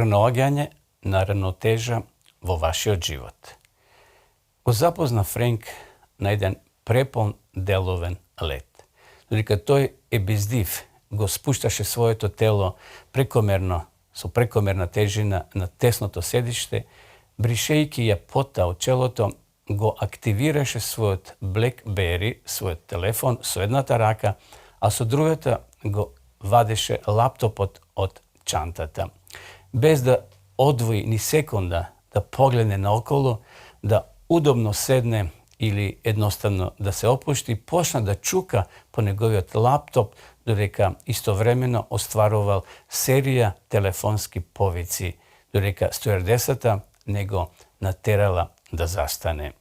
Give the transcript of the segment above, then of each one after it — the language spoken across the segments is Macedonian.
пронаоѓање на равнотежа во вашиот живот. Го запозна Френк на еден преполн деловен лет. Додека тој е бездив, го спушташе своето тело со прекомерна тежина на тесното седиште, бришејќи ја пота од челото, го активираше својот BlackBerry, својот телефон со едната рака, а со другата го вадеше лаптопот од чантата. Без да одвои ни секунда да погледне наоколу, да удобно седне или едноставно да се опушти, почна да чука по неговиот лаптоп, додека истовремено остварувал серија телефонски повици, додека стюардесата не го натерала да застане.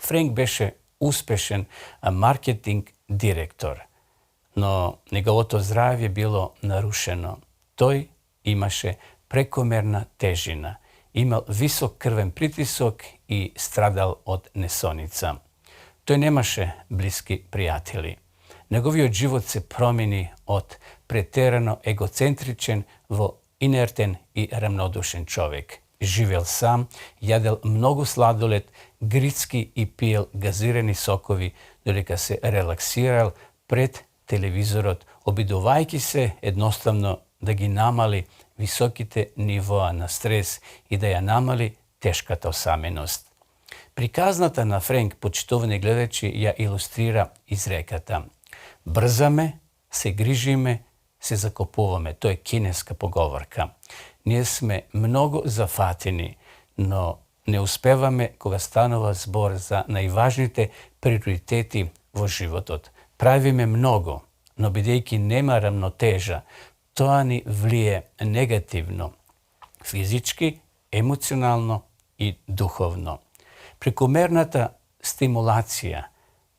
Френк беше успешен маркетинг директор, но неговото здравје било нарушено. Тој имаше прекомерна тежина, имал висок крвен притисок и страдал од несоница. Тој немаше блиски пријатели. Неговиот живот се промени од претерано егоцентричен во инертен и рамнодушен човек. Живел сам, јадел многу сладолед, грицки и пиел газирани сокови, додека се релаксирал пред телевизорот, обидувајќи се едноставно да ги намали високите нивоа на стрес и да ја намали тешката осаменост. Приказната на Френк, почитувани гледачи, ја илустрира изреката: брзаме, се грижиме, се закопуваме. Тоа е кинеска поговорка. Ние сме многу зафатени, но не успеваме кога станува збор за најважните приоритети во животот. Правиме многу, но бидејќи нема рамнотежа, тоа ни влие негативно, физички, емоционално и духовно. Прекомерната стимулација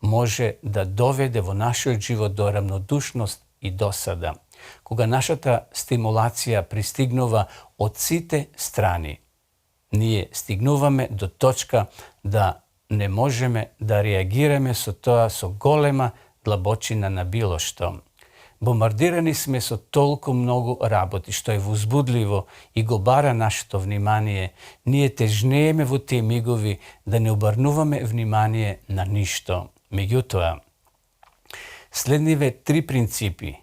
може да доведе во нашиот живот до рамнодушност и досада. Кога нашата стимулација пристигнува од сите страни, ние стигнуваме до точка да не можеме да реагираме со тоа со голема длабочина на било што. Бомбардирани сме со толку многу работи, што е возбудливо и го бара нашето внимание. Ние тежнееме во тие мигови да не обрнуваме внимание на ништо. Меѓутоа, следниве три принципи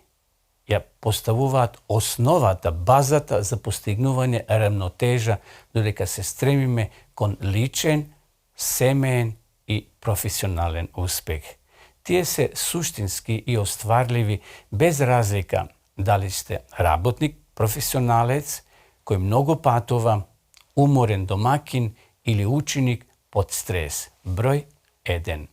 ја поставуваат основата, базата за постигнување рамнотежа, додека се стремиме кон личен, семеен и професионален успех. Тие се суштински и остварливи без разлика дали сте работник, професионалец кој многу патува, уморен домакин или ученик под стрес. Број 1.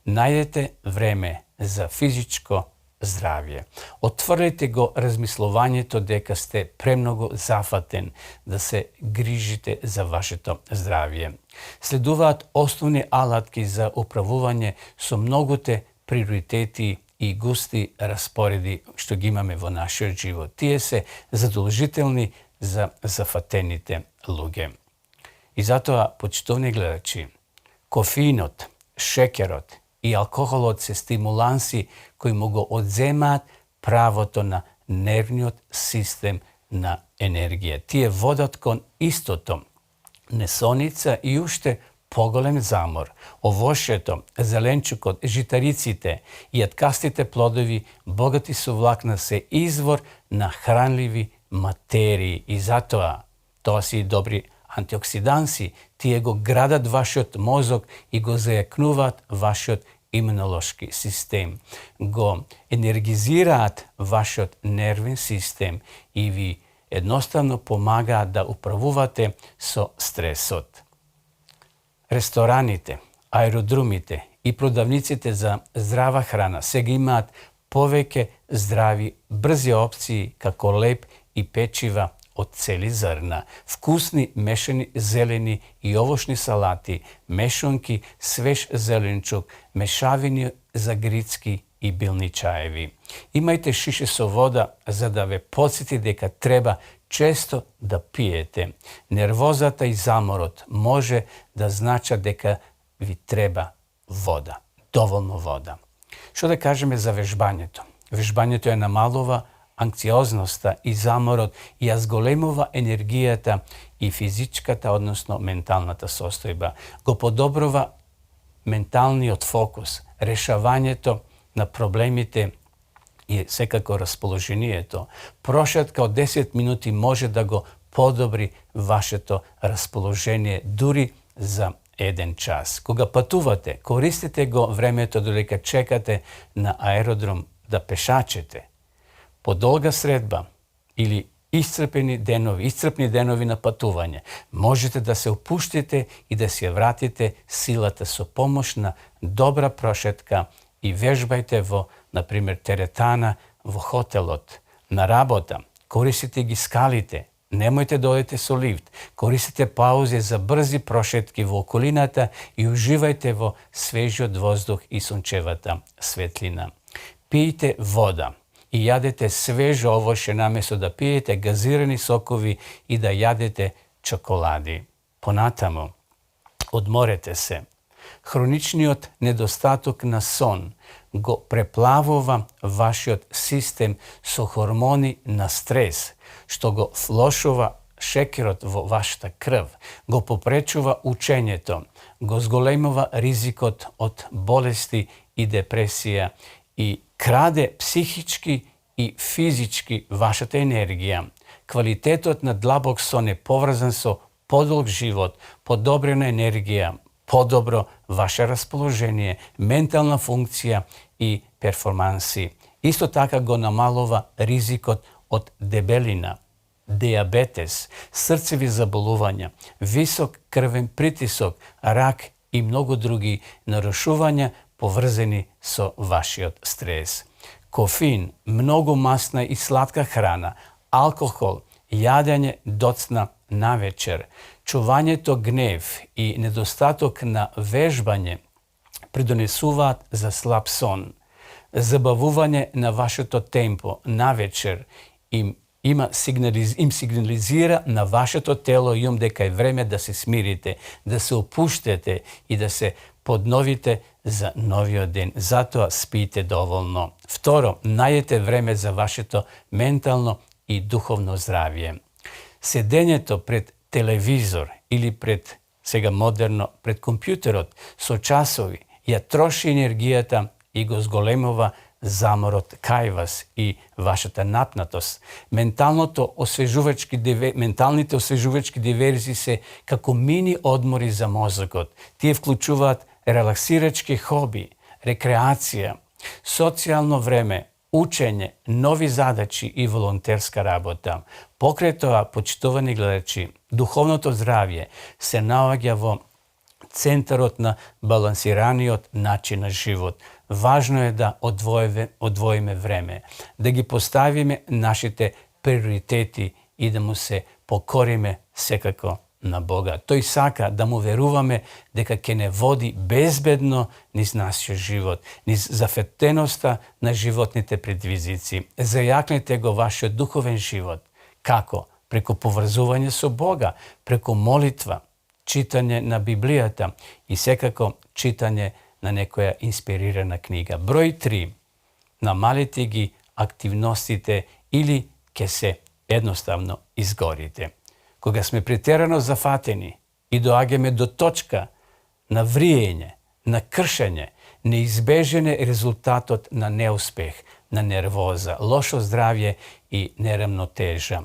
Најдете време за физичко здравје. Отврлите го размислувањето дека сте премногу зафатен да се грижите за вашето здравје. Следуваат основни алатки за управување со многуте приоритети и густи распореди што ги имаме во нашиот живот. Тие се задолжителни за зафатените луѓе. И затоа, почитувани гледачи, кофеинот, шекерот и алкохолот се стимуланси кои му го одземаат правото на нервниот систем на енергија. Тие водат кон истото, несоница и уште поголем замор. Овошјето, зеленчукот, житариците и јаткастите плодови богати со влакна се извор на хранливи материи и затоа тоа се и добри антиоксиданси, тие го градат вашиот мозок и го зајакнуваат вашиот имунолошки систем, го енергизираат вашиот нервен систем и ви едноставно помагаат да управувате со стресот. Рестораните, аеродрумите и продавниците за здрава храна сега имаат повеќе здрави, брзи опции како леб и печива од цели зрна, вкусни мешани зелени и овошни салати, мешонки, свеж зеленчук, мешавини за грицки и билни чаеви. Имајте шише со вода за да ве потсети дека треба често да пиете. Нервозата и заморот може да значат дека ви треба вода, доволно вода. Што да кажеме за вежбањето? Вежбањето ја намалува анксиозноста и заморот ја зголемува енергијата и физичката, односно менталната состојба. Го подобрува менталниот фокус, решавањето на проблемите и секако расположението. Прошетка од 10 минути може да го подобри вашето расположение дури за 1 час. Кога патувате, користите го времето додека чекате на аеродром да пешачете. По долга средба или iscrpni денови на патување, можете да се опуштите и да се вратите силата со помош на добра прошетка и вежбајте во, например, теретана, во хотелот, на работа. Користите ги скалите, немојте да одите со лифт, користите паузи за брзи прошетки во околината и уживајте во свежиот воздух и сончевата светлина. Пијте вода и јадете свежо овоше наместо да пиете газирани сокови и да јадете чоколади. Понатаму, одморете се. Хроничниот недостаток на сон го преплавува вашиот систем со хормони на стрес, што го влошува шекерот во вашата крв, го попречува учењето, го зголемува ризикот од болести и депресија и краде психички и физички вашата енергија. Квалитетот на длабок сон е поврзан со подолг живот, подобрена енергија, подобро ваше расположение, ментална функција и перформанси. Исто така го намалува ризикот од дебелина, диабетес, срцеви заболувања, висок крвен притисок, рак и многу други нарушувања поврзани со вашиот стрес. Кофеин, многу масна и сладка храна, алкохол, јадење доцна навечер, чувањето гнев и недостаток на вежбање придонесуваат за слаб сон. Забавување на вашето темпо навечер им сигнализира на вашето тело и ум дека е време да се смирите, да се опуштете и да се подновите за новиот ден. Затоа спите доволно. Второ, најдете време за вашето ментално и духовно здравје. Седењето пред телевизор или сега модерно, пред компјутерот со часови ја троши енергијата и го зголемува заморот кај вас и вашата напнатост. Менталните освежувачки диверзии се како мини одмори за мозокот. Тие вклучуваат релаксирачки хоби, рекреација, социјално време, учење, нови задачи и волонтерска работа. Покрај тоа, почитувани гледачи, духовното здравје се наоѓа во центарот на балансираниот начин на живот. Важно е да одвоиме време, да ги поставиме нашите приоритети и да му се покориме секако на Бога. Тој сака да му веруваме дека ќе не води безбедно низ нашиот живот, низ зафетеноста на животните предвизици. Зајакнете го вашиот духовен живот. Како? Преку поврзување со Бога, преку молитва, читање на Библијата и секако читање на некоја инспирирана книга. Број 3. Намалите ги активностите или ќе се едноставно изгорите. Кога сме претерано зафатени и доаѓаме до точка на вриење, на кршење, неизбежен е резултатот на неуспех, на нервоза, лошо здравје и нерамнотежа.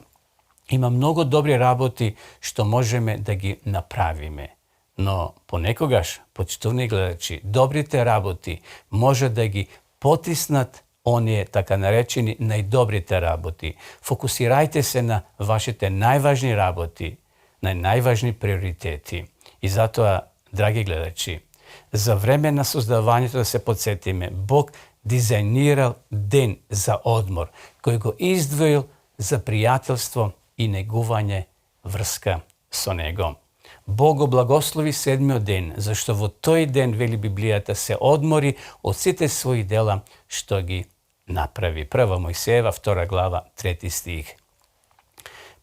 Има многу добри работи што можеме да ги направиме, но понекогаш, почитувани гледачи, добрите работи може да ги потиснат оние така наречени најдобрите работи. Фокусирајте се на вашите најважни работи, на најважни приоритети. И затоа, драги гледачи, за време на создавањето да се подсетиме, Бог дизајнирал ден за одмор, кој го издвоил за пријателство и негување врска со Него. Бог го благослови седмиот ден, зашто во тој ден, вели Библијата, се одмори од сите своји дела што ги направи. 1 Мојсеева, 2 глава, 3 стих.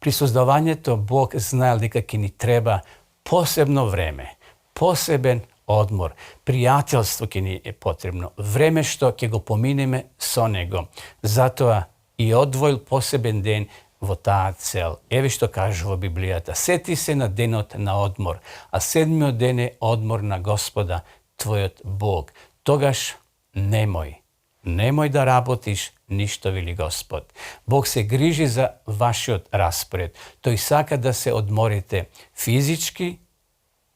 При создавањето Бог знаел дека ќе ни треба посебно време, посебен одмор, пријателство ќе ни е потребно, време што ќе го поминеме со Него. Затоа и одвоил посебен ден во таа цел. Еве што кажува Библијата. Сети се на денот на одмор, а седмиот ден е одмор на Господа, твојот Бог. Тогаш немој да работиш ништо, вели Господ. Бог се грижи за вашиот распоред. Тој сака да се одморите физички,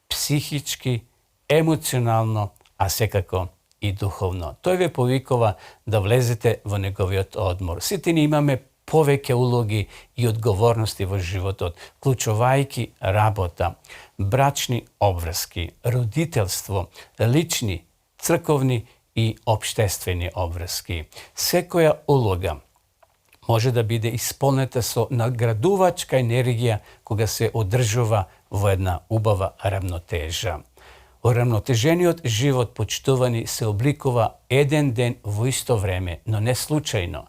психички, емоционално, а секако и духовно. Тој ве повикува да влезете во неговиот одмор. Сите ни имаме повеќе улоги и одговорности во животот, вклучувајќи работа, брачни обврски, родителство, лични, црковни и обштествени обврски. Секоја улога може да биде исполнета со наградувачка енергија кога се одржува во една убава рамнотежа. Урамнотежениот живот, почитувани, се обликува еден ден во исто време, но не случајно,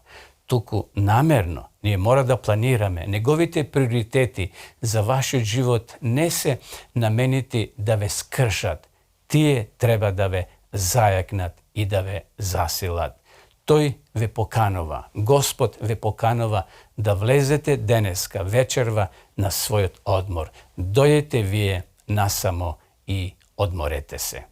туку намерно. Ние мора да планираме. Неговите приоритети за вашиот живот не се наменити да ве скршат. Тие треба да ве зајакнат и да ве засилат. Тој ве поканува, Господ ве поканува да влезете денеска вечерва на својот одмор. Дојдете вие насамо и одморете се.